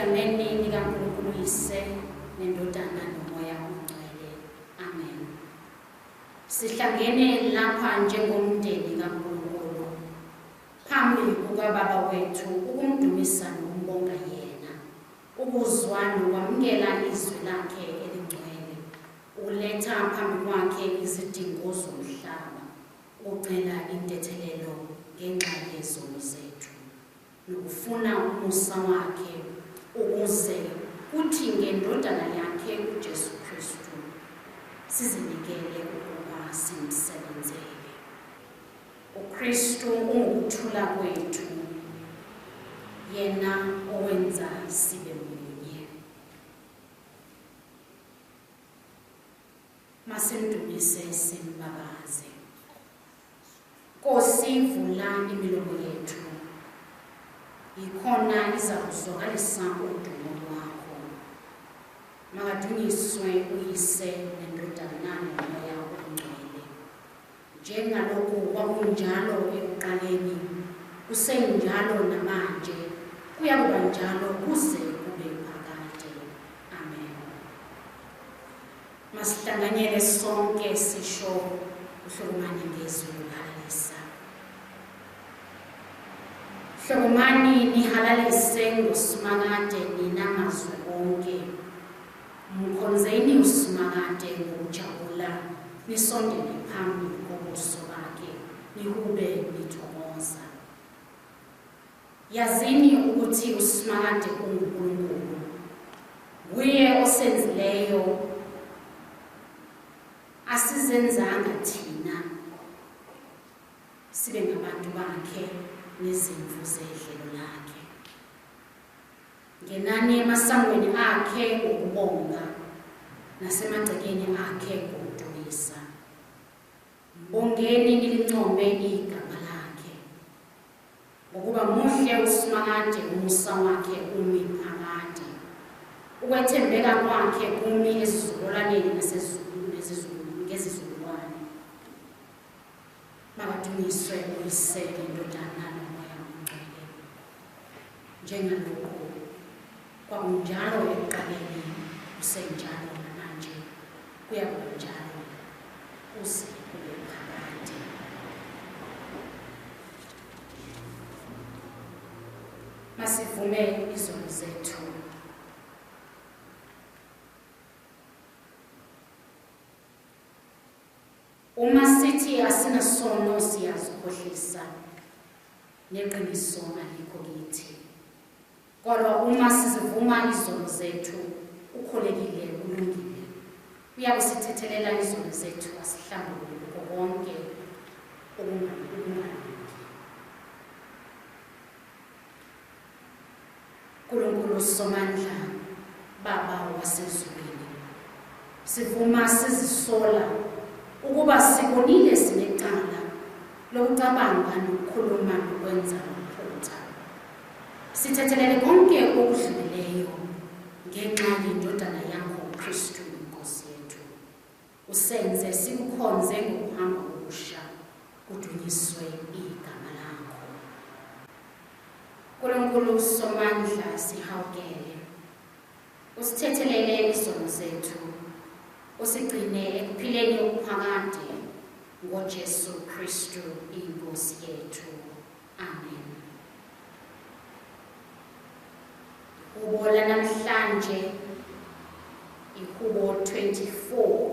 Egameni likaNkulunkulu uYise neNdodana noMoya oNgcwele. Amen. Sihlangene lapha njengomndeni kaNkulunkulu phambi kukaBaba wethu ukumdumisa nokumbonga yena, ukuzwa nokwamukela izwi lakhe elingcwele, ukuletha phambi kwakhe izidingo zomhlaba, ukucela intethelelo ngenxa yezono zethu, nokufuna umusa wakhe ukuze kuthi ngeNdodana yakhe uJesu Kristu sizinikele ukuba simsebenzele. UKristu ungukuthula kwethu, yena owenza sibe munye. Masimdumise simbabaze. Nkosi, vula imilomo yethu, yikhona izakuzwakalisa udumo lwakho. Makadunyiswe uYise neNdodana noMoya oNgcwele, njengalokhu kwakunjalo ekuqaleni, kusenjalo namanje, kuyakuba njalo kuze kube phakade. Amen. Masihlanganyele sonke sisho uHlokomani ngezwi lokuhalalisa. Hlokomani nihalalise ngoSimakade nina mazwe onke. Mkhonzeni uSimakade ngokujabula, nisondele phambi kobuso bakhe, nihube nithokoza. Yazini ukuthi uSimakade unguNkulunkulu. Nguye osenzileyo, asizenzanga thina, sibe ngabantu bakhe nezimvu zedlelo lakhe. Ngenani emasangweni akhe ngokubonga, nasemagcekeni akhe ngokudumisa. Mbongeni nilincome igama lakhe. Ngokuba muhle uSimakade, umusa wakhe umi phakade. Ukwethembeka kwakhe kumi esizukulwaneni ngezizukulwane. Makadunyiswe uYise neNdodana noMoya oNgcwele, njengalokhu kwakunjalo ekuqaleni, kusenjalo namanje, kuyakuba njalo kuze kube phakade. Masivume izono zethu. Uma sithi asinasono siyazikhohlisa, neqiniso alikho kithi. Kodwa uma sizivuma izono zethu, ukholekile, ulungile, uyakusithethelela izono zethu, asihlambulule kukho konke okungalungi. Nkulunkulu Somandla, Baba wasezulwini, sivuma sizisola ukuba sibonile sinecala lokucabanga nokukhuluma nokwenza amaphutha. Sithethelele konke okudlulileyo ngenxa yeNdodana yakho uKristu iNkosi yethu. Usenze sikukhonze ngokuhamba okusha, kudunyiswe igama lakho. Nkulunkulu Somandla, sihawukele, usithethelele izono zethu, usigcine ekuphileni okuphakade ngoJesu Kristu iNkosi yethu. Amen. Ihubo lanamhlanje ihubo 24,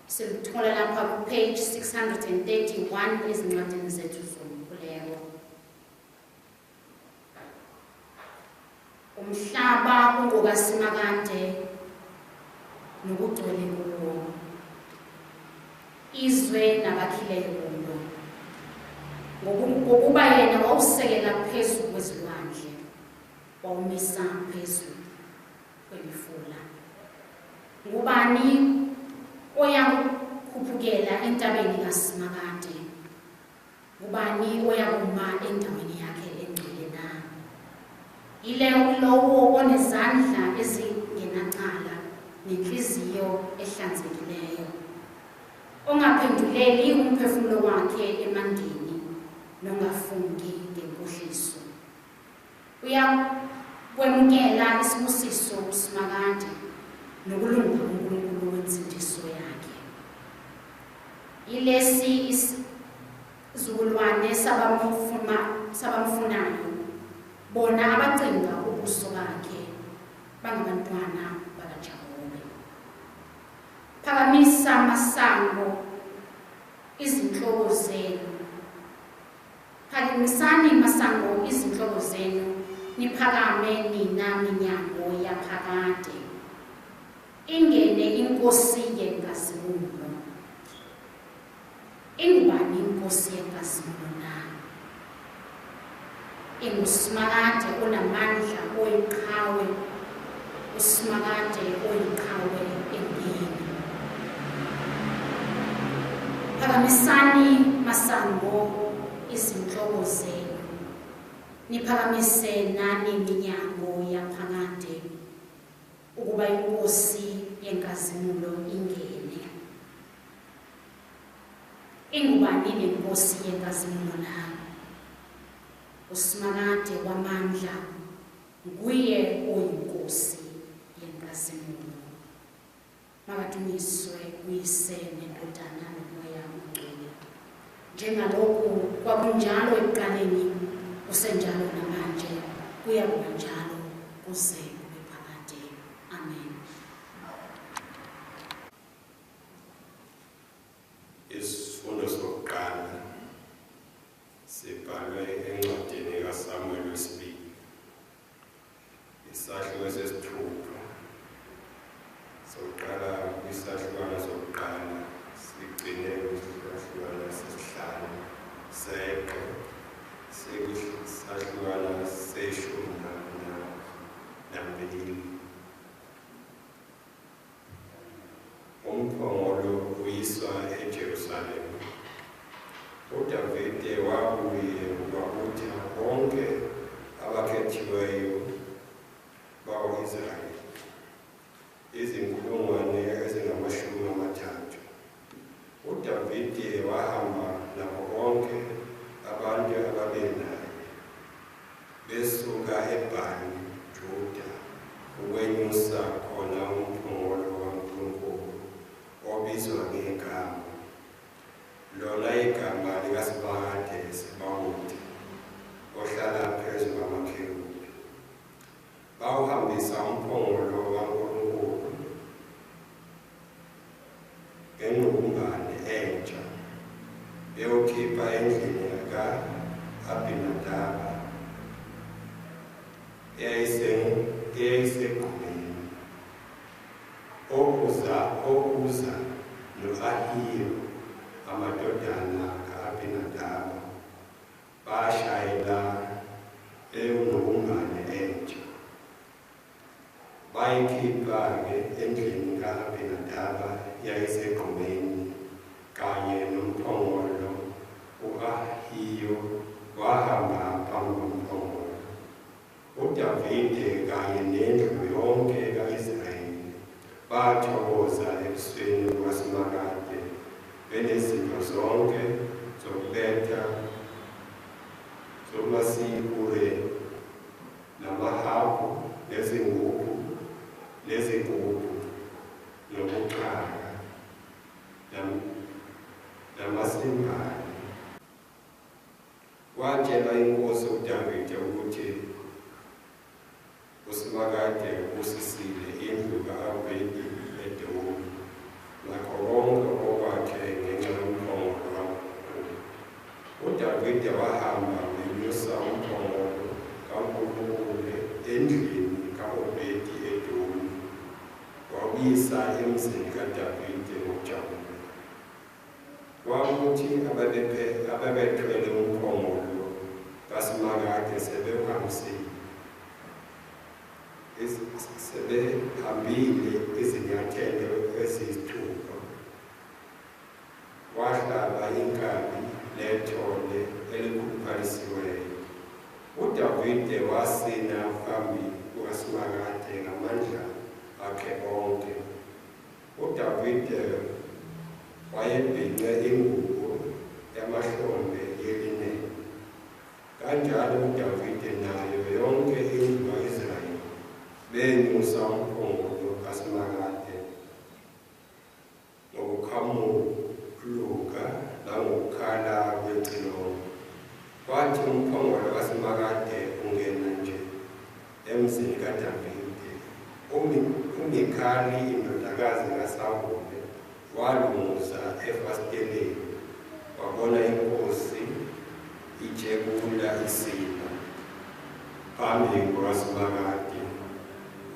silithola lapha ku-page 631 ezincwadini zethu zomkhuleko. Umhlaba ungokaSimakade nokugcwele kuwo, izwe nabakhileyo kulo, ngokuba yena wawusekela phezu kwezilwandle, wawumisa phezu kwemifula. Ngubani oyakukhuphukela entabeni kaSimakade? Ngubani oyakuma endaweni yakhe engcwele na? Yileyo lowo onezandla ezingenacala nenhliziyo ehlanzekileyo, ongaphenduleli umphefumulo wakhe emangeni nongafungi ngenkohliso. Uyakwemukela Uyakunikela isibusiso kuSimakade nokulunga kuNkulunkulu wensindiso yakhe. Yilesi isizukulwane sabamfunayo, bona abacinga ubuso bakhe, bangabantwana bakaJakobe. Phakamisa amasango izinhloko zenu, phakamisani masango izinhloko zenu, niphakame nina minyango yaphakade, ingene inkosi yenkazimulo. Ingubani inkosi yenkazimulo na? InguSimakade onamandla oyiqhawe, uSimakade oyiqhawe empini. Phakamisani masango izinhloko zenu, niphakamise nani minyango yaphakade, ukuba inkosi yenkazimulo ingene. Ingubani lenkosi yenkazimulo na? USimakade wamandla, nguye oyinkosi yenkazimulo. Makadunyiswe uYise neNdodana noMoya oNgcwele, njengalokhu kwakunjalo ekuqaleni, kusenjalo namanje, kuyakuba njalo kuze kube phakade. Amen. Isifundo sokuqala sibhalwe encwadini kaSamuel wesibili, isahluko sesithupha, sokuqala kwisahlukwana sokuqala sigcine kwisahlukwana sesihlanu, seqe sekwisahlukwana seshumi nambili. Umphongolo uyiswa eJerusalema. UDavide wabuye wabutha bonke abakhethiweyo bakwa-Israyeli, 30,000. UDavide wahamba nabo bonke abantu ababenaye, besuka eBhali Juda ukwenyusa khona umphongolo kaNkulunkulu obizwa ngegama, lona igama likaSimakade Sebawoti ohlala phezu kwamakherubi. Bawuhambisa umphongolo kaNkulunkulu ngenqukumbane entsha, bewukhipha endlini ka-Abinadaba eyayisegqumeni. O-Uza no-Ahiyo, amadodana ka-Abinadaba, bashayela leyo nqukumbane entsha. Bayikhipha-ke endlini ka-Abinadaba yayisegqumeni kanye nomphongolo. U-Ahiyo wahamba phambi komphongolo. UDavide kanye nendlu yonke ka-Israyeli bathokoza ebusweni bukaSimakade, benezinto zonke zokubetha zomasipure, namahabhu, nezingubhu, nezigubhu, nobuxhaka, namasimbali. Watshelwa inkosi uDavide ukuthi uSimakade ubusisile indlu ka-Obedi Edomi nakho konke okwakhe ngenxa yomphongolo kaNkulunkulu. UDavide wahamba wenyusa umphongolo kaNkulunkulu endlini ka-Obedi Edomi, wawuyisa emzini kaDavide ngokujabula. Kwakuthi ababethwele umphongolo kaSimakade sebehambile izinyathelo eziyisithupha, wahlaba inkabi lethole elikhuluphalisiweyo. UDavide wasina phambi kukaSimakade ngamandla akhe onke. UDavide wayebhince ingubo yamahlombe yelineni. Kanjalo uDavide nayo yonke indlu ka-Israyeli Benyusa umphongolo kaSimakade ngokukhamuluka nangokukhala kwecilongo. Kwathi umphongolo kaSimakade ungena nje emzini kaDavide, uMikhali indodakazi kaSawule walunguza efasiteleni, wabona inkosi ijebula isina phambi kukaSimakade,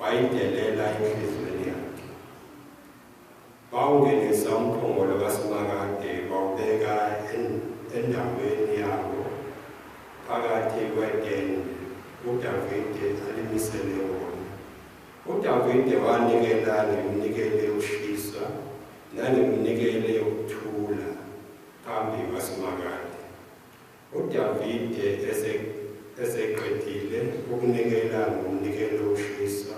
wayidelela enhliziyweni yakhe. Bawungenisa umphongolo kaSimakade bawubeka endaweni yawo phakathi kwetende uDavide alimisele wona. UDavide wanikela ngeminikelo yokushiswa nangeminikelo yokuthula phambi kukaSimakade. UDavide eseqedile ukunikela ngomnikelo wokushiswa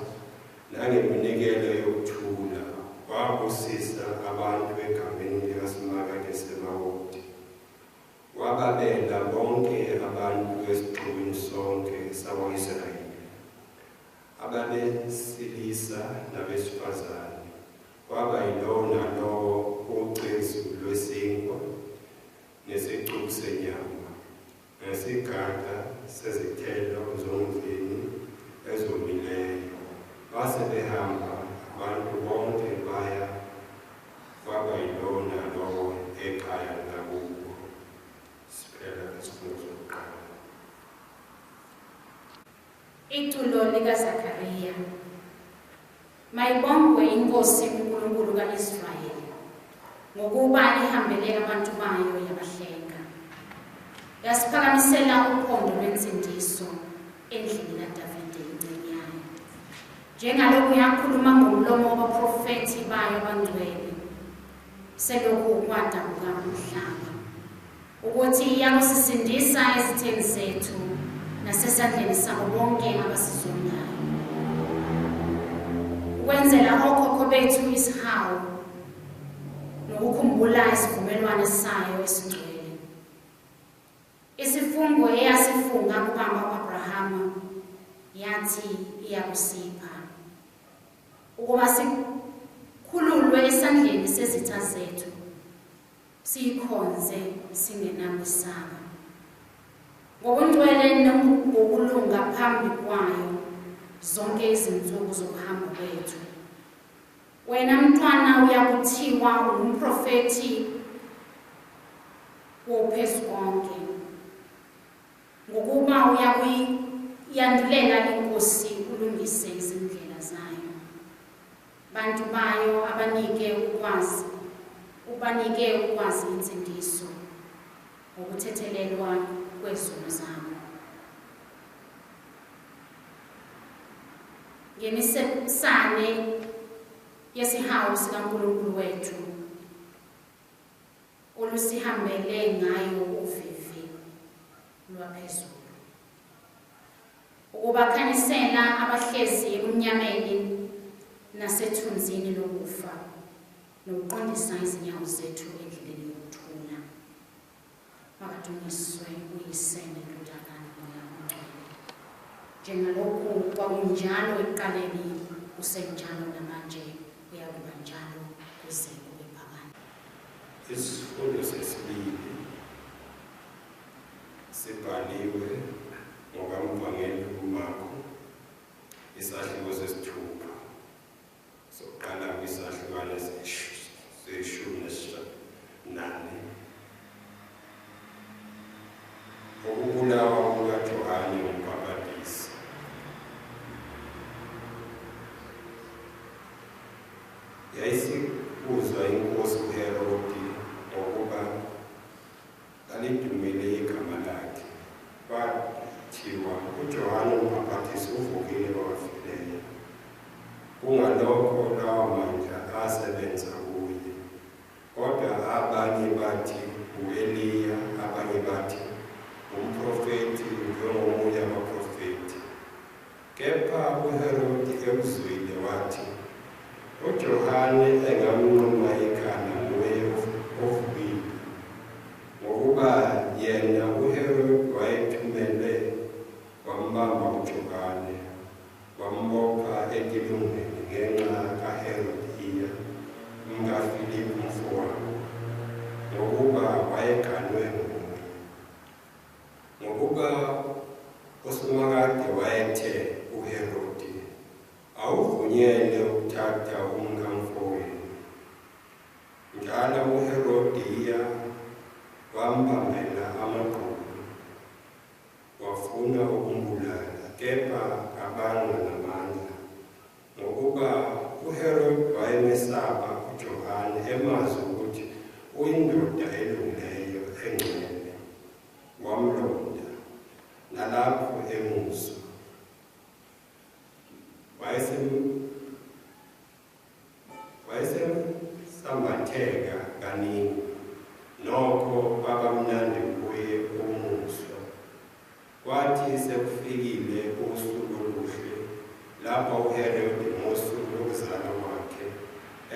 nangeminikelo yokuthula, wabusisa abantu egameni likaSimakade Sebawoti. Wababela bonke abantu esixukwini sonke sakwa-Israyeli, abesilisa nabesifazane, kwaba yilowo nalowo ucezu lwesinkwa nesicubu senyama nesigaqa sezithelo zomvini ezomileyo. Base behamba abantu bonke baya kwaba yilowo nalowo ekhaya lakubo. Siphela isifundo sokuqala. Iculo likaZakariya. Mayibongwe iNkosi uNkulunkulu ka-Israyeli, ngokuba ihambele abantu bayo yabahlenga. Yasiphakamisela uphondo lwensindiso endlini kaDavide inceku yayo, njengalokhu yakhuluma ngomlomo wabaprofethi bayo abangcwele, selokhu kwadabuka umhlaba, ukuthi iyakusisindisa ezitheni zethu nasesandleni sabo bonke abasizondayo, ukwenzela okhokho bethu isihawu nokukhumbula isivumelwano sayo esingcwele, isifungo eyasifunga kubaba u-Abrahama, yathi iyakusipha ukuba sikhululwe esandleni sezitha zethu, siyikhonze singenakwesaba, ngobungcwele nangokulunga phambi kwayo zonke izinsuku zokuhamba kwethu. Wena mntwana uyakuthiwa ungumprofethi woPhezukonke, ngokuba uyakuyandulela iNkosi ulungise izindlela zayo. Bantu bayo ubanike ukwazi insindiso ngokuthethelelwa kwezono zabo. Ngemisane yesihawu sikaNkulunkulu wethu olusihambele ngayo uvivi lwaphezulu, ukubakhanyisela abahlezi ebumnyameni nasethunzini lokufa, nokuqondisa izinyawo zethu endleleni yokuthula. Makadunyiswe uYise neNdodana noMoya oNgcwele, njengalokhu kwakunjalo ekuqaleni, kusenjalo namanje, kuyakuba njalo kuze kube phakade. Isifundo sesibili sibhaliwe ngokamvangeli uMarko, isahluko sesithupha, sokuqala kwisahlukane seshumi nane. Ukubulawa kukaJohane uMbhapatisi. Yayisikuzwa inkosi uHerodi, ngokuba lalidumile igama lakhe. Kwathiwa, uJohane uMbhapatisi uvukile kwabafileyo, kungalokho lawo mandla asebenza kuye. Kodwa abanye bathi u-Eliya, abanye bathi umprofethi njengomunye wabaprofethi. Kepha uHerodi ekuzwile wathi, uJohane engamnquma ikhanda nguye ovukile. Ngokuba yena uHerodi wayethumele wambamba uJohane, wambopha Ngokuba uSimakade wayethe kuHerodi, awuvunyelwe ukuthatha umkamfowenu. Njalo uHerodiya wambambela amagqubu, wafuna ukumbulala, kepha kabanga namandla, ngokuba uHerode wayemesaba uJohane, emazi ukuthi uyindoda elungileyo engcwele, wamlonda nalapho emuzwa. Wayesemsambatheka kaningi, nokho kwaba mnandi kuye ukumuzwa. Kwathi sekufikile usuku oluhle, lapho uHerode ngosuku lokuzalwa kwakhe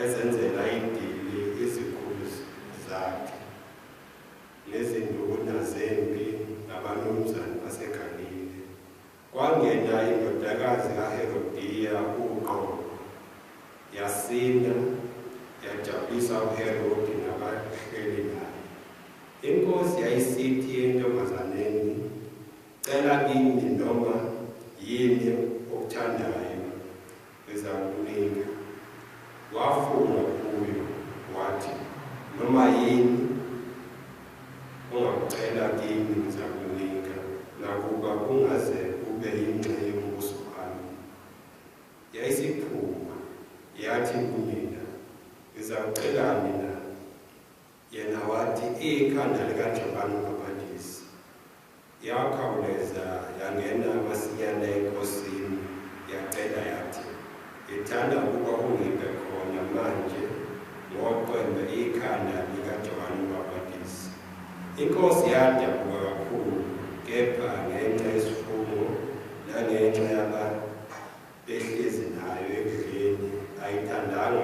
ezenzela idili izikhulu zakhe nezinduna zempi nabanumzane baseGalile. Kwangena indodakazi kaHerodiya uqobo, yasina, yajabulisa uHerode nabahleli naye. Inkosi yayisithi entombazaneni, cela kimi noma yini okuthandayo, ngizakunika. Wafunga kuyo wathi, noma yini ongakucela kimi ngizakunika, nakuba kungaze kube yingxenye yombuso wami. Yayisiphuma yathi kunina, ngizakucelani na? Yena wathi, ikhanda likaJohane uMbhapathizi. Yakhawuleza yangena masinyane enkosini, yacela yathi, ngithanda ukuba ungiphe khona manje ngoqwembe ikhanda likaJohane uMbhapathizi. Inkosi yadabuka kakhulu, kepha ngenxa yesifungo nangenxa yababehlezi nayo ekudleni, ayithandanga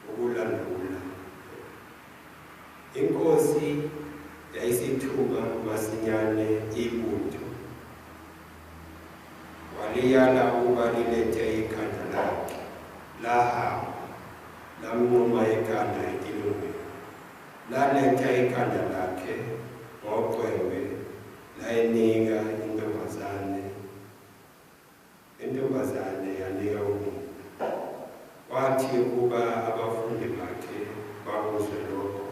ukulandula. Inkosi yayisithuma masinyane ibutho, waliyala ukuba lilethe ikhanda lakhe. Lahamba lamnquma ikhanda etilongweni, laletha ikhanda lakhe ngoqwembe, layinika intombazane, intombazane yanika unina. Kwathi ukuba abafundi bakhe bakuzwe lokho,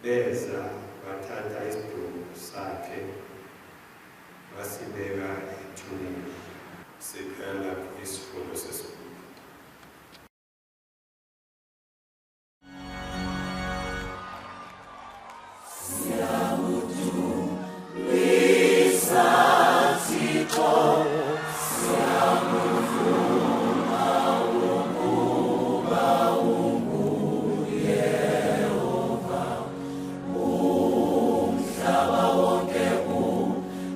beza bathatha isidumbu sakhe basibeka ethuneni. Siphela isifundo sesibili. Siyakudumisa Thixo, siyakuvuma ukuba unguYehova, umhlaba wonke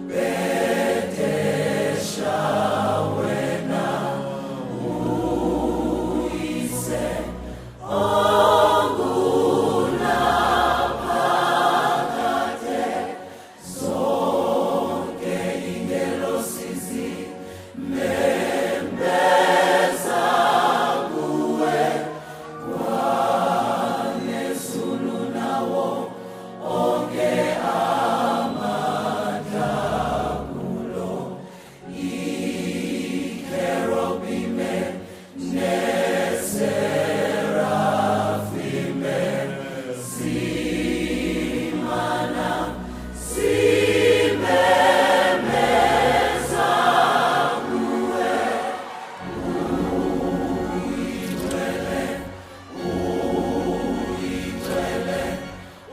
ubedesha wena uyise ongunaphakade, zonke ingelosi zimemeza kuwe, kwanezulu nawo onke amandla kulo, ikerubime neserafime zimana zimemeza kuwe, uyingcwele, uyingcwele,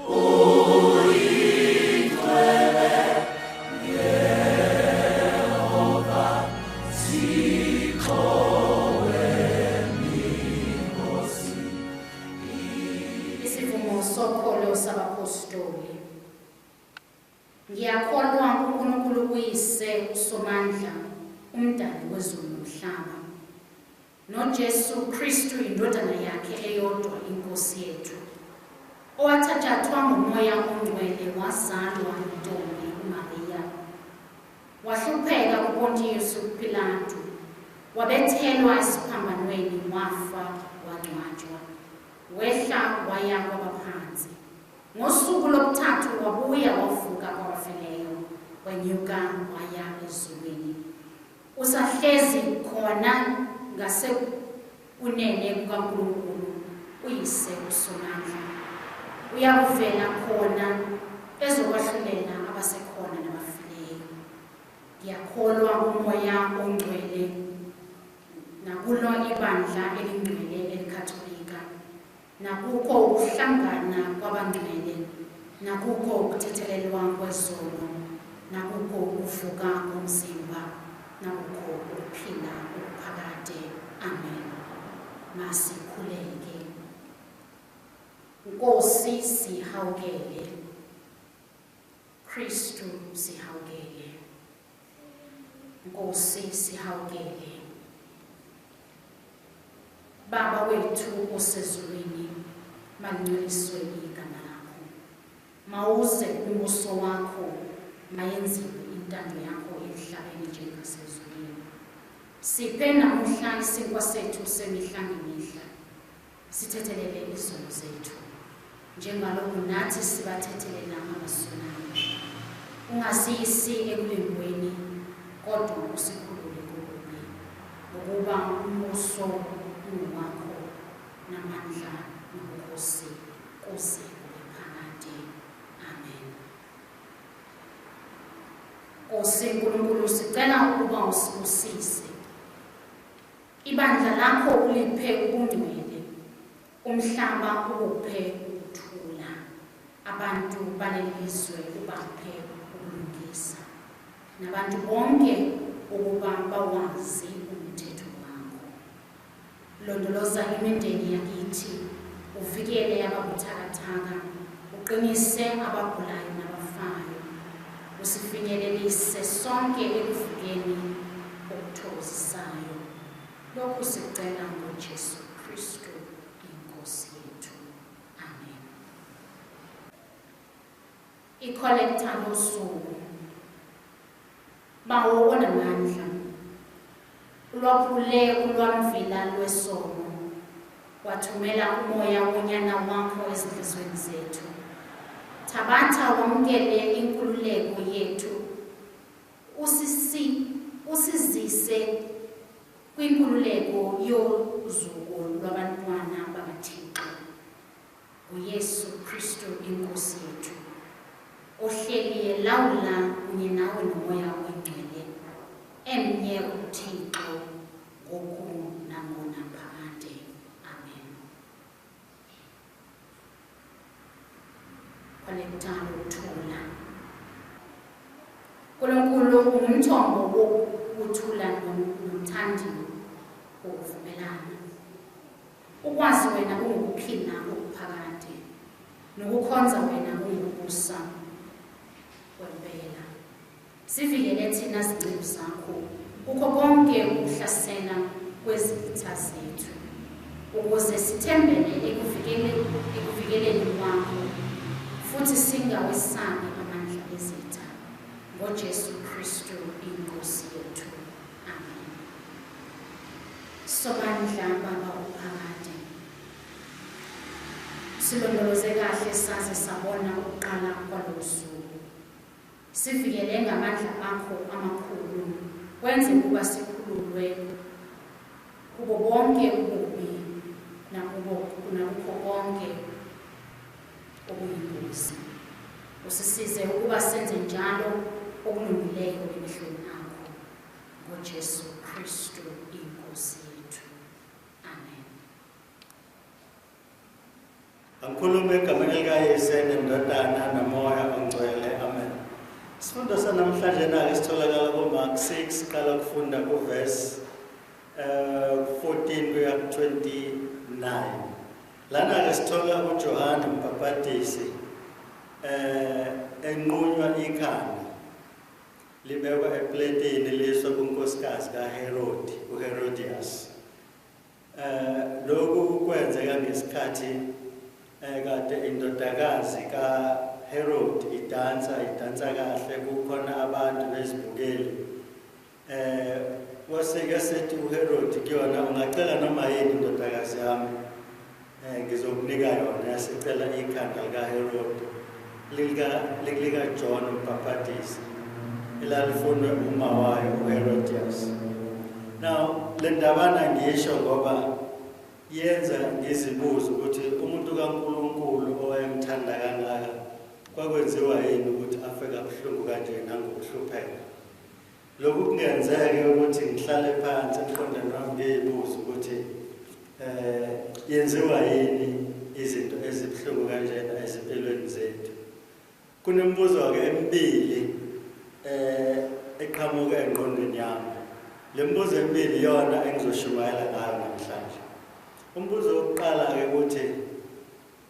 uyingcwele, Yehova Thixo wemikhosi. Isivumo sokholo sabapostoli. Ngiyakholwa kuNkulunkulu uYise uSomandla, umdali wezulu nomhlaba, noJesu Kristu indodana yakhe eyodwa iNkosi yethu, owathathathwa ngoMoya oNgcwele wazalwa yintombi uMariya, wahlupheka kuPontiyusi Pilatu, wabethelwa esiphambanweni, wafa, wangcwatshwa, wehla waya kwabaphansi. Ngosuku lobuthathu wabuya wavuka wavuka kwabafileyo, wenyuka waya ezulwini. Usahlezi khona ngasekunene kukaNkulunkulu uYise uSomandla. Uyakuvela khona ezokwahlulela abasekhona nabafileyo. Ngiyakholwa kuMoya oNgcwele nakulo ibandla elingcwele eliKatolika, nakukho ukuhlangana kwabangcwele, nakukho ukuthethelelwa kwezono, nakukho ukuvuka komzimba, nakukho ukuphila okuphakade. Amen. Masikhuleke. Nkosi sihawukele, Kristu sihawukele, Nkosi sihawukele. Baba wethu osezulwini, malingcweliswe igama lakho. Mawuze umbuso wakho, mayenziwe intando yakho emhlabeni njengasezulwini. Siphe namuhla isinkwa sethu semihla ngemihla. Sithethelele izono zethu, njengalokhu nathi sibathethelela abasonayo. Ungasiyisi ekulingweni, kodwa usikhulule kokubi, ngokuba umbuso ungowakho, namandla nobukhosi, kuze kube phakade. Amen. Nkosi Nkulunkulu, sicela ukuba usibusise. Ibandla lakho uliphe ubungcwele, umhlaba ukuphe ukuthula, abantu balelizwe ubaphe ubulungisa, nabantu bonke ukuba bawazi umthetho wakho. Londoloza imindeni yakithi, uvikele ababuthakathaka, uqinise abagulayo nabafayo, usifinyelelise sonke ekuvukeni okuthokozisayo. Lokhu sicela ngoJesu Kristu iNkosi yethu. Amen. Ikholektha losuku. Bawo onamandla, ulwaphule ulwamvila lwesono, wathumela umoya wonyana wakho ezinhliziyweni zethu. Thabatha wamukele inkululeko yethu, usizise kwinkululeko yozuko lwabantwana bakaThixo. NguYesu Kristu iNkosi yethu, ohleli elawula kunye nawe noMoya oyiNgcwele, emnye uThixo ngoku nangonaphakade. Amen. Kolektha lokuthula. Nkulunkulu ungumthombo wokuthula nomthandi wokuvumelana. Ukwazi wena kungukuphila okuphakade, nokukhonza wena kungukubusa kwempela. Sivikele thina zinceku zakho kukho konke ukuhlasela kwezitha zethu, ukuze sithembele ekuvikeleni kwakho futhi singawesabi amandla ezitha. NgoJesu Kristu iNkosi yethu. Amen. Somandla Baba ophakade, silondoloze kahle saze sabona ukuqala kwalolu suku. Sivikele ngamandla akho amakhulu, wenze ukuba sikhululwe kubo bonke ububi nakukho konke okuyingozi. Usisize ukuba senze njalo okulungileyo emehlweni akho. NgoJesu Kristu iNkosi yethu. Amen. Angikhulume egameni likaYise neNdodana noMoya oNgcwele. Amen. Isifundo sanamhlanje nake sitholakala kuMark 6, qala ukufunda kuverse 14 kuya 29. Lana ke sithola uJohane uMbhapatisi enqunywa ikhanda, libekwa epletini liswa kunkosikazi kaHerodi, uHerodias. Lokhu kwenzeka ngesikhathi kade indodakazi kaHerod idansa kahle, kukhona abantu bezibukeli. Waseke sethi uHerod kuyona, ungacela noma yini indodakazi yami, ngizokunika yona. Yasicela ikhanda likaHerod. lika John uMbhapatisi elalifunwe uma wayo uHerodias. Now le ndabana ngisho ngoba yenza ngizibuze ukuthi umuntu kaNkulunkulu owayemthanda kangaka kwakwenziwa yini ukuthi afe kabuhlungu kanje nangokuhlupheka. Lokhu kungenzeke ukuthi ngihlale phansi emqondweni wami ngizibuze ukuthi yenziwa yini izinto ezibuhlungu kanjena ezimpilweni zethu. Kunemibuzo ke emibili eqhamuka engqondweni yami. Le mibuzo emibili iyona engizoshumayela ngayo namhlanje. Umbuzo wokuqala ke ukuthi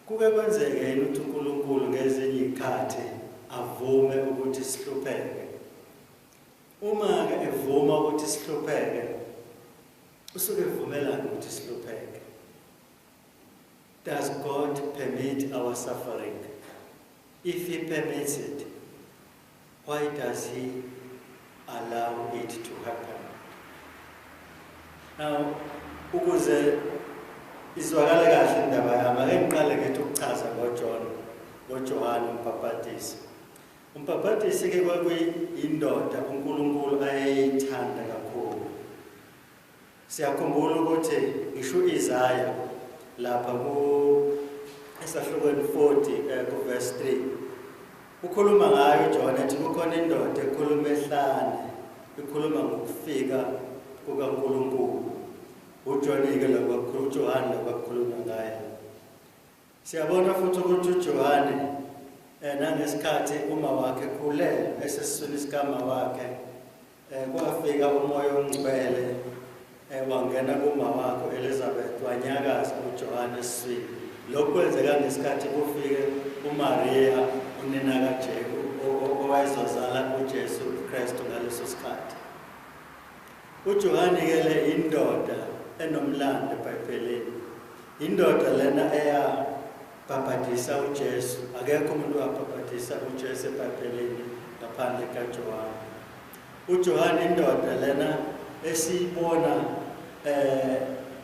kuke kwenzeke yini ukuthi uNkulunkulu ngezinye izikhathi avume ukuthi sihlupheke? Uma ke evuma ukuthi sihlupheke, usuke evumelana ukuthi sihlupheke. Does God permit our suffering? If he permits it, why does he allow it to happen? Now, ukuze izwakale kahle indaba yami, ake ngiqale ngithi ukuchaza ngoJohane uMbhapatisi. UMbhapatisi ke kwakuyindoda uNkulunkulu ayeyithanda kakhulu. Siyakhumbula ukuthi ngisho uIsaya lapha ku esahlukweni 40 ku verse 3 ukhuluma ngayo uJohane ethi kukhona indoda ekhuluma ehlane, ikhuluma ngokufika kukaNkulunkulu. uJohane ke lokho uJohane lokho ngaye. Siyabona futhi ukuthi uJohane nangesikhathi uma wakhe ekhulelwe esesiswini sikama wakhe kwafika umoya ongcwele wangena kuma wakhe Elizabeth wanyakaza uJohane esiswini. Lokhu kwenzeka ngesikhathi kufike uMaria unina kaJesu owayezozala uJesu Kristu ngaleso sikhathi. uJohane ke le indoda enomlando eBhayibhelini. Indoda lena eyabhabhadisa uJesu. Akekho umuntu owabhabhadisa uJesu eBhayibhelini ngaphandle kaJohane. uJohane indoda lena esiyibona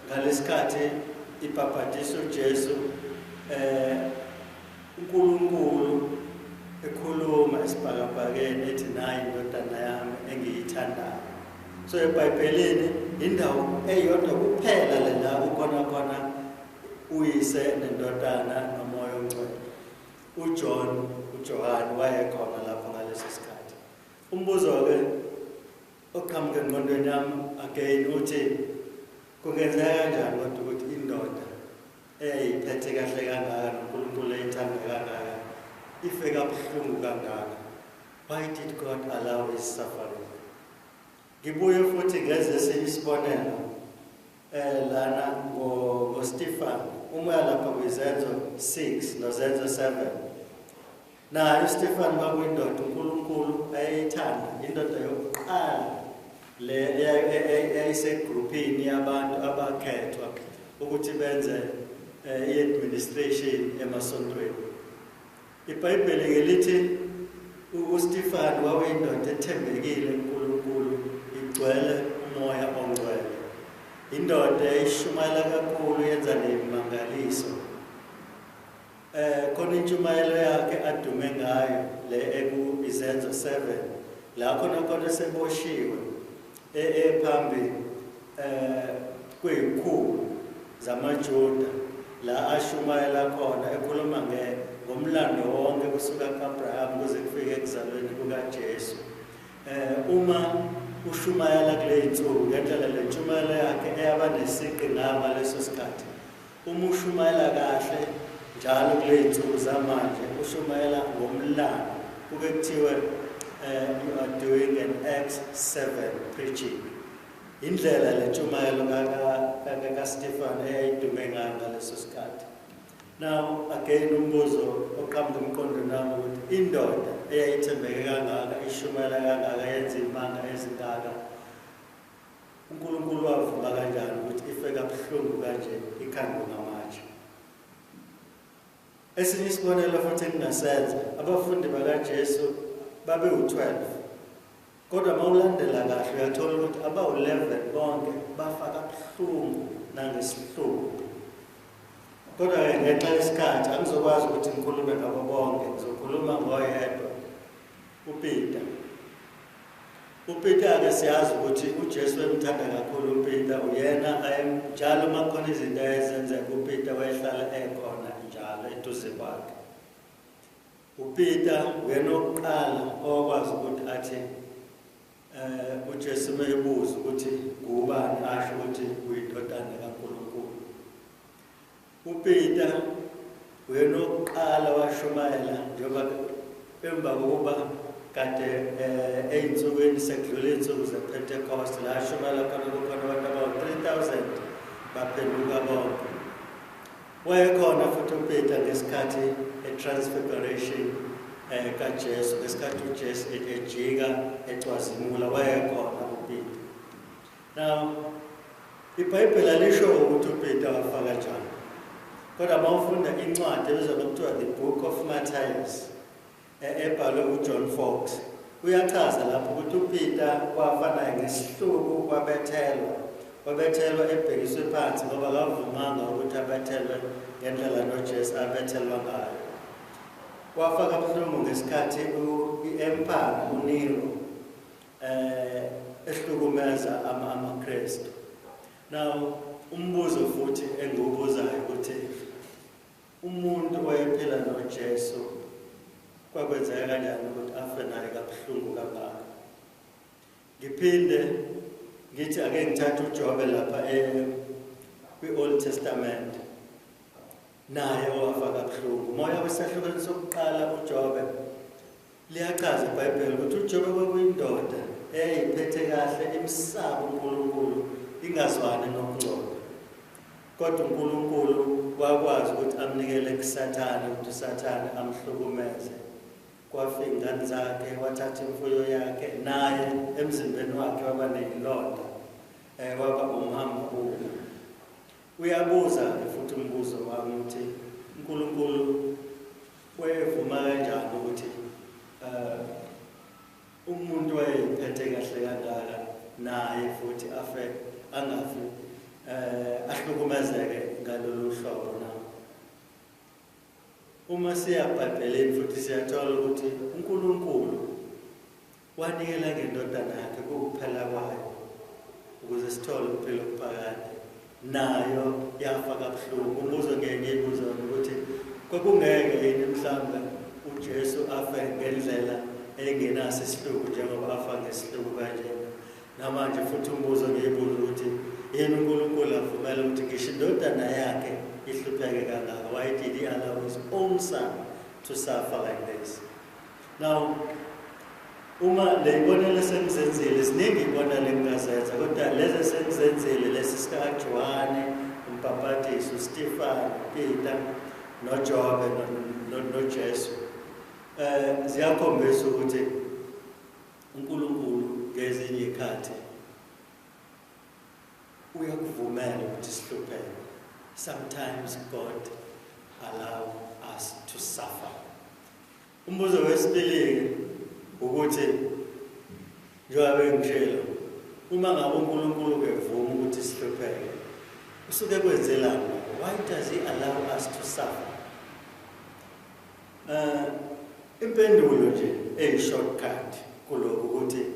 ngalesikhathi ibhabhadisa uJesu uNkulunkulu ekhuluma esibhakabhakeni ethi nayi indodana yami engiyithandayo. So eBhayibhelini indawo eyodwa kuphela le la kukhona khona uyise nendodana nomoya ongcwele. uJohn uJohane wayekhona lapho ngaleso sikhathi. Umbuzo ke oqhamuka engqondweni yami again uthi kungenzeka kanjani kodwa ukuthi indoda eyayiphethe kahle kangaka noNkulunkulu eyithanda kangaka ife kabuhlungu kangaka? Why did God allow his suffering? Ngibuye futhi ngeze esinye isibonelo lana ngoStefan uma lapha kwizenzo 6 nozenzo 7. Naye uStefan kwakuyindoda uNkulunkulu ayeyithanda, indoda yokuqala le eyayisegrupini yabantu abakhethwa ukuthi benze i-administration emasontweni. iBhayibheli ke lithi uStefan wawuyindoda ethembekile kuNkulunkulu, igcwele umoya ongcwele. Indoda eyishumayela kakhulu, yenza nemimangaliso. Khona intshumayelo yakhe adume ngayo le eku Izenzo 7 la khona khona seboshiwe ephambi kweyikhulu zamaJuda la ashumayela khona ekhuluma ngomlando wonke kusuka kuAbraham kuze kufike ekuzalweni kukaJesu. Uma ushumayela kule insuku ngendlela le ntshumayelo yakhe eyaba nesiqi ngaleso sikhathi, uma ushumayela kahle njalo kule insuku zamanje ushumayela ngomlando, kuke kuthiwe you are doing an Acts 7 preaching. Indlela le ntshumayelo kaStefan eyayidume ngayo ngaleso sikhathi. Now again umbuzo oqhamuka emqondweni wami ukuthi indoda eyayithembeke kangaka, ishumayela kangaka, yenza imanga ezingaka, uNkulunkulu wavuma kanjani ukuthi ife kabuhlungu kanje ikhandwe ngamatshe? Esinye isibonelo futhi engingasenza, abafundi bakaJesu babe u-12, kodwa mawulandela kahle uyathola ukuthi abawu-11 bonke bafa kabuhlungu nangesihluku. Kodwa-ke ngenxa yesikhathi angizokwazi ukuthi ngikhulume ngabo bonke, ngizokhuluma ngoyedwa, uPeter. UPeter-ke siyazi ukuthi uJesu wemthanda kakhulu uPeter, uyena njalo uma kukhona izinto ayezenzeka uPeter wayehlala ekhona njalo eduze kwakhe. UPeter uyena owokuqala owakwazi ukuthi athi uJesu mebuza ukuthi ngubani, asho ukuthi uyindodana kaNkulunkulu. UPeter uyena owokuqala washumayela njengoba emva kokuba kade ey'nsukwini sekudlula iy'nsuku zePentecost, la ashumayela khona kukhona abantu abawu-3000 baphenduka bonke. Wayekhona futhi uPeter ngesikhathi e-transfiguration kaJesu, ngesikhathi uJesu ejika ecwazimula, wayekhona uPeter. Now, iBhayibheli alisho ukuthi uPeter wafa kanjani, kodwa uma ufunda incwadi ebizwa ngokuthiwa The Book of Martyrs, ebhalwe uJohn Fox, uyachaza lapho ukuthi uPeter wafa naye ngesihluku, wabethelwa ebhekiswe phansi ngoba akavumanga ukuthi abethelwe ngendlela noJesu abethelwa ngayo. Wafa kabuhlungu ngesikhathi i-Emperor uNero ehlukumeza amaKrestu. Now, umbuzo futhi engiwubuzayo ukuthi umuntu owayephila noJesu kwakwenzeka kanjani ukuthi afe naye kabuhlungu kangaka? Ngiphinde ngithi ake ngithathe uJobe lapha kwi-Old Testament, naye owafa kabuhlungu. Moya wesahlukweni sokuqala uJobe, liyachaza iBhayibheli ukuthi uJobe kwakuyindoda eyayiphethe kahle, imsaba uNkulunkulu, ingazwani nokungcola. Kodwa uNkulunkulu wakwazi ukuthi amnikele kuSathane, ukuthi uSathane amhlukumeze. Kwafika ingane zakhe, wathatha imfuyo yakhe, naye emzimbeni wakhe waba neyilonda, waba umhamba. Uyabuza-ke futhi umbuzo wami ukuthi uNkulunkulu wayevuma kanjani ukuthi umuntu wayephethe kahle kangaka naye futhi afe, angafi, ahlukumezeke ngalolu hlobo na? Uma siya eBhayibhelini futhi siyathola ukuthi uNkulunkulu wanikela ngendodana yakhe kukuphela kwayo ukuze sithole ukuphila okuphakade, nayo yafa kabuhlungu. Umbuzo ngeke ngiyibuze ukuthi kwakungeke yini mhlawumbe uJesu afe ngendlela engenaso isihluku njengoba afa ngesihluku kanjena? Namanje futhi umbuzo ngiyibuza ukuthi yini uNkulunkulu avumela ukuthi ngisho indodana yakhe ihlupheke kangaka? Why did he allow his own son to suffer like this? Now, uma le ibonelo sengizenzile, ziningi ibonelo engingazenza, kodwa lezi esengizenzile, lesi sikaJohane umbhaphatisi, uStefan, Peter, noJobe, noJesu, ziyakhombisa ukuthi uNkulunkulu ngezinye izikhathi uyakuvumela ukuthi sihlupheke. Sometimes God allow us to suffer. Umbuzo wesibili ukuthi njengoba bengishilo, uma ngabe uNkulunkulu kevuma ukuthi sihlupheke, usuke kwenzelani? Why does he allow us to suffer? Impendulo nje eyi-shortcut kulokhu ukuthi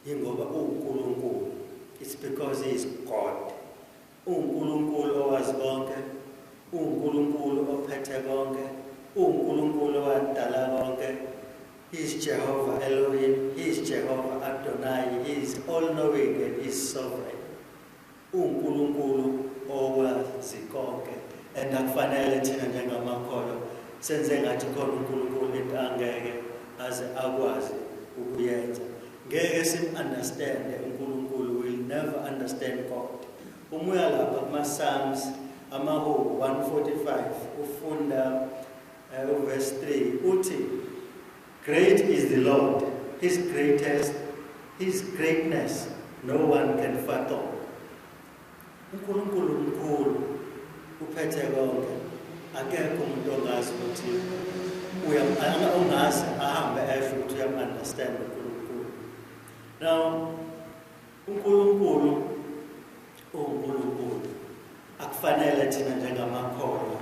ingoba uNkulunkulu. It's because he is God. uNkulunkulu owazi konke, uNkulunkulu ophethe konke, uNkulunkulu owadala konke. He is Jehovah Elohim, he is Jehovah Adonai, he is all-knowing and he is sovereign. uNkulunkulu owazi konke. And akufanele thina njengamakholwa senze ngathi khona uNkulunkulu into angeke aze akwazi ukuyenza. Ngeke sim-understand uNkulunkulu, will never understand God. Uma uya lapha kuma-Psalms, amahubo 145, ufunda uverse 3, uthi, "Great is the Lord, his greatness no one can fathom." uNkulunkulu mkhulu, uphethe konke. Akekho umuntu ongazi ukuthi ongazi ahambe esho ukuthi uyam-understand uNkulunkulu. Now, uNkulunkulu uNkulunkulu. Akufanele thina njengamakholwa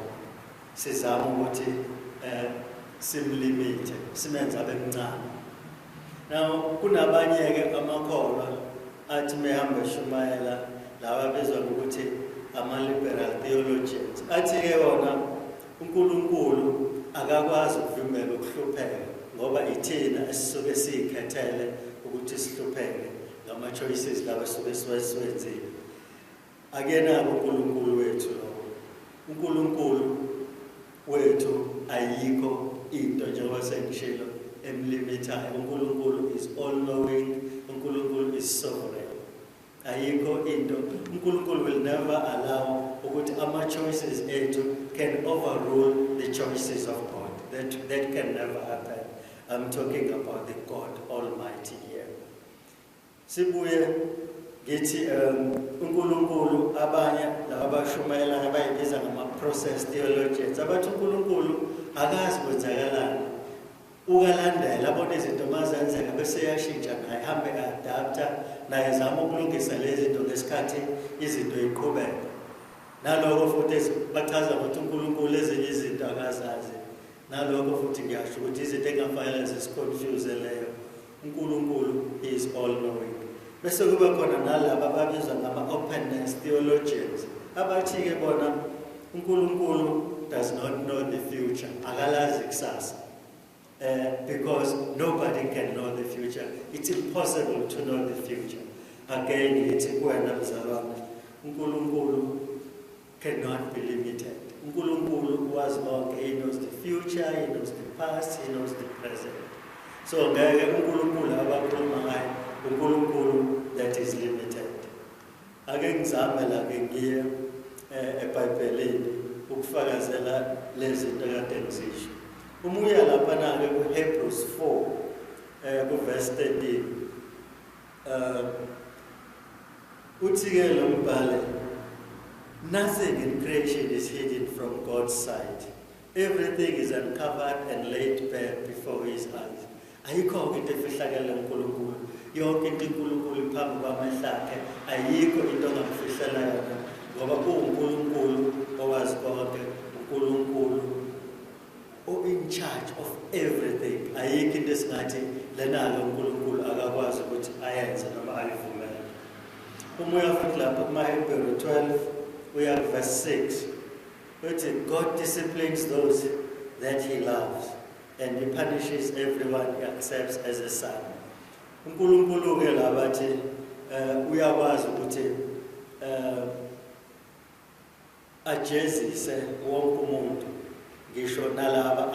sizame ukuthi simlimithe, simenze abe mncane. Now kunabanye-ke amakholwa athi mehamba eshumayela, laba abizwa ngokuthi ama-liberal theologians, athi-ke wona uNkulunkulu akakwazi ukuvimbela ukuhlupheka ngoba ithina esisuke siyikhethele ukuthi sihlupheke ngama-choices lawa esuke siwenzile. Akenabo uNkulunkulu wethu lowo. UNkulunkulu wethu ayikho into, njengoba sengishilo, emlimithayo. uNkulunkulu is all knowing, uNkulunkulu is sovereign. Ayikho into, uNkulunkulu will never allow ukuthi ama-choices ethu can overrule the choices of God. That can never happen. I'm talking about the God Almighty here. Sibuye ngithi uNkulunkulu, abanye laba abashumayelayo abayibiza ngama-process theologians, abathi uNkulunkulu akazi kwenzakalani, ukalandela abona izinto mazenzeka bese yashintsha naye, hambe adapta naye, zama ukulungisa lezi zinto ngesikhathi izinto iqhubeka. Naloko futhi bachaza ukuthi uNkulunkulu ezinye izinto akazazi. Naloko futhi ngiyasho ukuthi izinto engafanele zisiconfuse leyo. uNkulunkulu is all knowing. Bese kuba khona nalaba ababizwa ngama-openness theologians, abathi-ke bona uNkulunkulu does not know the future, akalazi kusasa. Because nobody can know the future. It's impossible to know the future. Again, ngithi kuwena mzalwane, uNkulunkulu cannot be limited. uNkulunkulu wazi konke. He knows the future, he knows the past, he knows the present. So ngeke uNkulunkulu abakhuluma ngaye, uNkulunkulu that is limited. Ake ngizame la ke ngiye eBhayibhelini ukufakazela lezi zinto kade ngizisho. Uma uya laphana-ke ku-Hebrews 4 ku-verse 13, uthi-ke lo mbhalo, "Nothing in creation is hidden from God's sight. Everything is uncovered and laid bare before his eyes." Ayikho into efihlakele uNkulunkulu. Yonke into uNkulunkulu phambi kwamehlo akhe, ayikho into ongamfihlela yona ngoba uNkulunkulu owazi konke, uNkulunkulu o in charge of everything. Ayikho into esingathi lena-ke uNkulunkulu akakwazi ukuthi ayenze noma ayivumele. Uma uya futhi lapha kumaHebheru 12 uya verse 6, uthi, "God disciplines those that he loves and he punishes everyone he accepts as a son." uNkulunkulu-ke la bathi uyakwazi ukuthi ajezise wonke umuntu, ngisho nalaba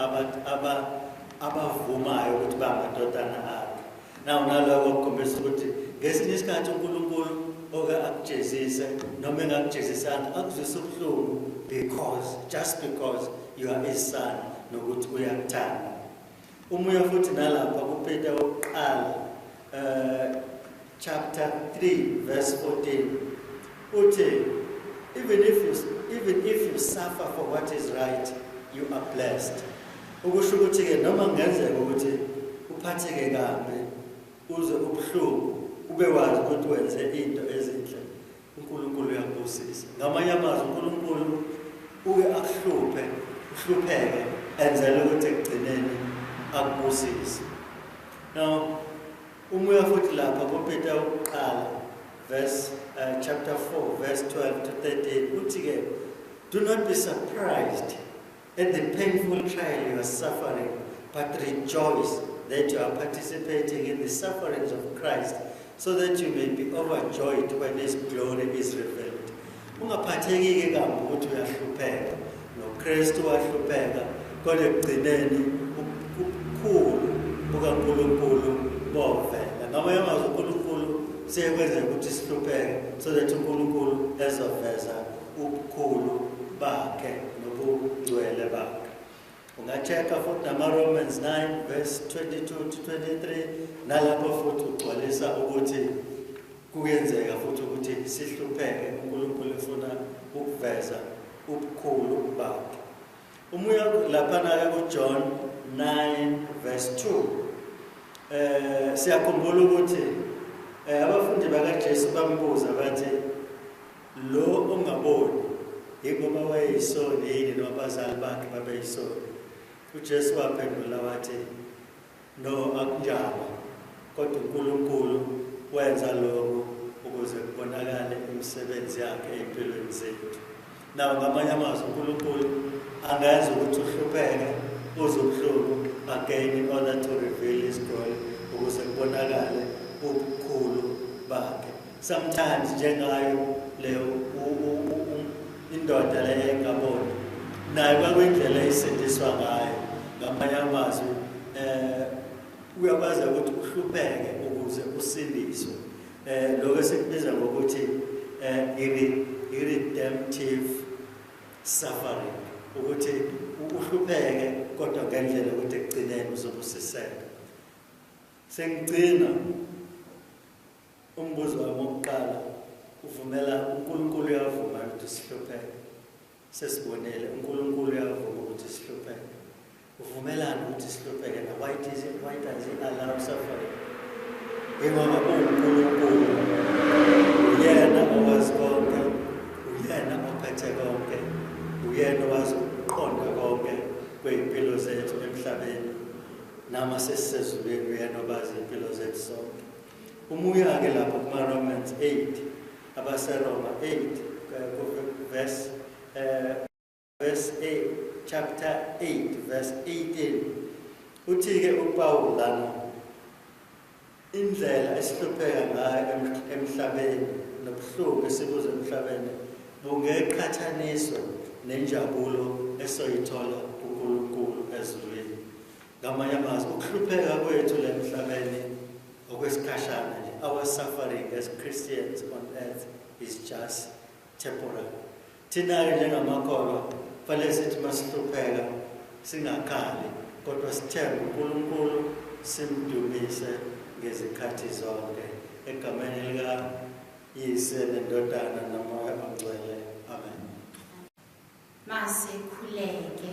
abavumayo ukuthi bangamadodana akhe. Naw naloko kukhombisa ukuthi ngesinye isikhathi uNkulunkulu oke akujezise noma engakujezisanga, akuzwise ubuhlungu because just because you are his son nokuthi uyakuthanda. Uma uya futhi nalapha kuPeter wokuqala chapter 3 verse 14, uthi, Even if you suffer for what is right, you are blessed." Ukusho ukuthi ke noma kungenzeka ukuthi uphatheke kabi, uze ubuhlungu, ube wazi ukuthi wenze into ezinhle, uNkulunkulu uyakubusisa. Ngamanye amazwi, uNkulunkulu uke akuhluphe, uhlupheke, enzele ukuthi ekugcineni akubusise. Now uma uya futhi lapha kuPeter wokuqala verse chapter 4 verse 12 to 13, uthi ke, "Do not be surprised at the painful trial you are suffering, but rejoice that you are participating in the sufferings of Christ, so that you may be overjoyed when his glory is revealed." Ungaphatheki ke kambi ukuthi uyahlupheka. NoKristu wahlupheka, kodwa ekugcineni ubukhulu bukaNkulunkulu bovela. Ngamanye amazwi, uNkulunkulu siyekwenzeka ukuthi sihlupheke so that uNkulunkulu ezoveza ubukhulu bakhe nobungcwele bakhe. Ungachecka futhi nama-Romans 9 verse 22 to 23, nalapho futhi ugcwalisa ukuthi kuyenzeka futhi ukuthi sihlupheke, uNkulunkulu efuna ukuveza ubukhulu bakhe. Uma uya laphana-ke kuJohn 9 verse 2, siyakhumbula ukuthi abafundi bakaJesu bambuza bathi, "Lo ongaboni Yingoba wayeyisoni yini noma abazali bakhe babeyisoni? UJesu waphendula wathi, no, akunjalo, kodwa uNkulunkulu wenza lokho ukuze kubonakale imisebenzi yakhe empilweni zethu. Nawo ngamanye amazwi, uNkulunkulu angenza ukuthi uhlupheke, uzwe ubuhlungu, again in order to reveal his glory, ukuze kubonakale ubukhulu bakhe. Sometimes njengayo leyo indoda le engaboni, nayo kwakuyindlela eyisindiswa ngayo. Ngamanye amazwi, uyakwazi ukuthi uhlupheke ukuze usindiswe. Lokho esikubiza ngokuthi i-redemptive suffering, ukuthi uhlupheke kodwa ngendlela ukuthi ekugcineni uzobusiseka. Sengigcina umbuzo wami wokuqala, uvumela uNkulunkulu uyavuma ukuthi sihlupheke. Sesibonele uNkulunkulu uyavuma ukuthi sihlupheke. Uvumelana ukuthi sihlupheke na? Why does he allow suffering? Ingoba uNkulunkulu uyena owazi konke, uyena ophethe konke, uyena owazi ukuqonda konke kwey'mpilo zethu emhlabeni. Nama sesisezulwini uyena obazi iy'mpilo zethu zonke. Umuya-ke lapho kuma-Romans 8, abaseRoma 8, verse 8, chapter 8, verse 18. Uthi-ke uPawulu lana, indlela esihlupheka ngayo emhlabeni nobuhlungu esibuzwa emhlabeni bungeqhathaniswa nenjabulo esoyithola kuNkulunkulu ezulwini. Ngamanye amazwi, ukuhlupheka kwethu la emhlabeni okwesikhashana nje, our suffering as Christians on earth is just temporary. Thina-ke njengamakholwa kufanele sithi masihlupheka singakhali, kodwa sithembe uNkulunkulu, simdumise ngezikhathi zonke. Egameni likaYise neNdodana noMoya oNgcwele. Amen. Masikhuleke.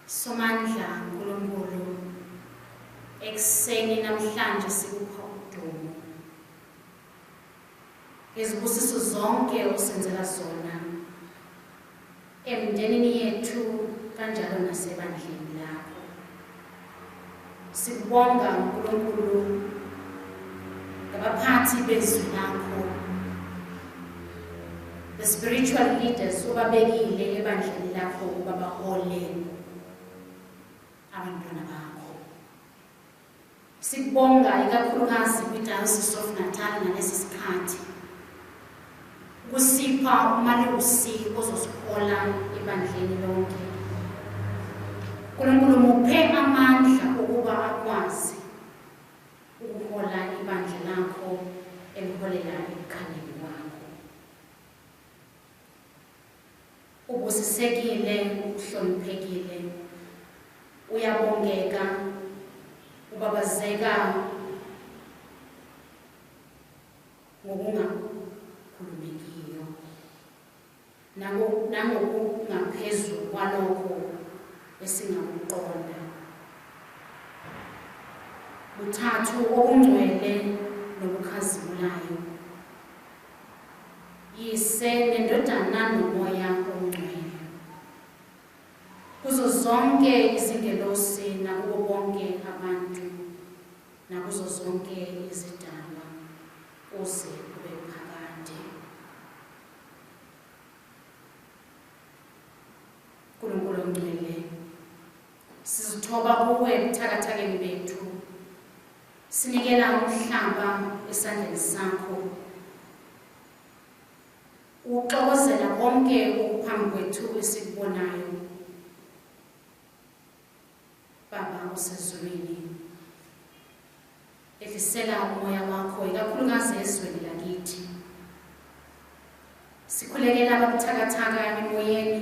Somandla uNkulunkulu, ekuseni namhlanje sikupha udumo ngezibusiso zonke osenzela zona emndenini yethu kanjalo nasebandleni lakho. Sikubonga uNkulunkulu ngabaphathi bezwi lakho, the spiritual leaders obabekile ebandleni lakho ukuba bahole abantwana bakho. Sikubonga ikakhulukazi kwi-Diocese of Natal ngalesi sikhathi kusipha umalusi ozosihola ebandleni lonke. uNkulunkulu muphe amandla ukuba akwazi ukuhola ibandla lakho eliholela ekukhanyeni kwakho. Ubusisekile, uhloniphekile, uyabongeka, ubabazeka ngokungakhulumekiyo nangokungaphezulu kwalokho esingakuqonda. Buthathu obungcwele nobukhazimulayo, Yise neNdodana noMoya oNgcwele, kuzo zonke izingelosi nakubo bonke abantu nakuzo zonke izidalwa kuze kube phakade. uNkulunkulu ongcwele, sizithoba kuwe ebuthakathakeni bethu, sinikela umhlaba esandleni sakho, uxokozela konke okuphambi kwethu esikubonayo. Baba osezulwini, ehlisela umoya wakho ikakhulukazi ezweni lakithi. Sikhulekela ababuthakathaka emoyeni,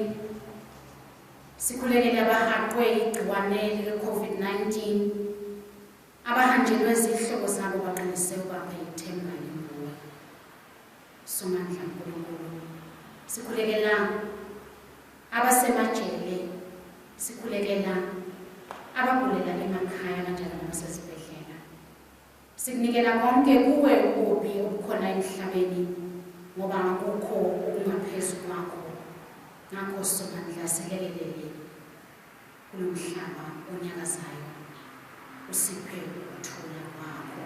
sikhulekele abahaqwe igciwane lika-COVID-19, abahanjelwe zihlobo zabo baqinise ubaba ithemba linguwe. Somandla uNkulunkulu, sikhulekela abasemajele, sikhulekela abagulela emakhaya kanjalo nabasezibhedlela. Sikunikela konke kuwe ububi obukhona emhlabeni. ngoba akukho okungaphezu kwakho. Ngakho Somandla, silekelele kulo mhlaba onyakazayo, usiphe ukuthula kwakho.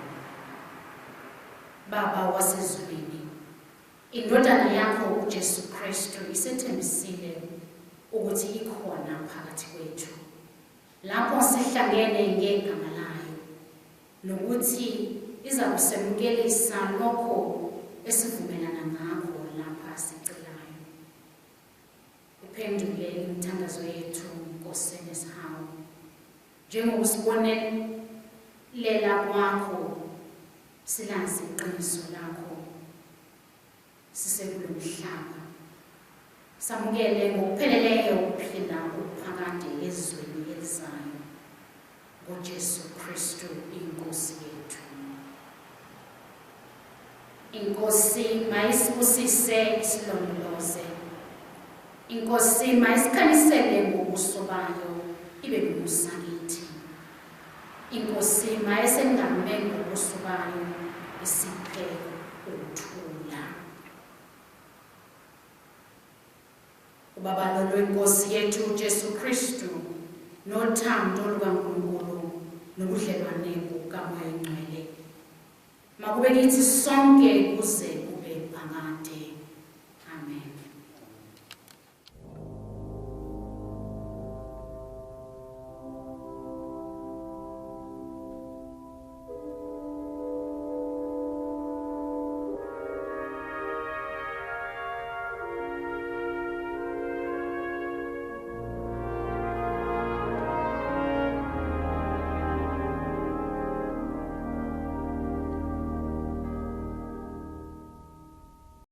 Baba wasezulwini, indodana yakho uJesu Kristu isethembisile ukuthi ikhona phakathi kwethu lapho sihlangene ngegama layo, nokuthi izakusemukelisa lokho esivumelana ngakho lapha sicelayo. Uphendule imithandazo yethu, Nkosi enesihawu, njengokusibonelela kwakho silazi iqiniso lakho sisekulo mhlaba. Samukele ngokupheleleyo ukuphila okuphakade ezweni elizayo, ngoJesu Kristu iNkosi yethu. Inkosi mayisibusise isilondoloze. Inkosi mayisikhanyisele ngobuso bayo, ibe nomusa kithi. Inkosi mayisengame ngobuso bayo, isiphe ukuthula. Ubabalo lweNkosi yethu uJesu Kristu nothando lukaNkulunkulu nobudlelwane bukaMoya oNgcwele makube kithi sonke kuze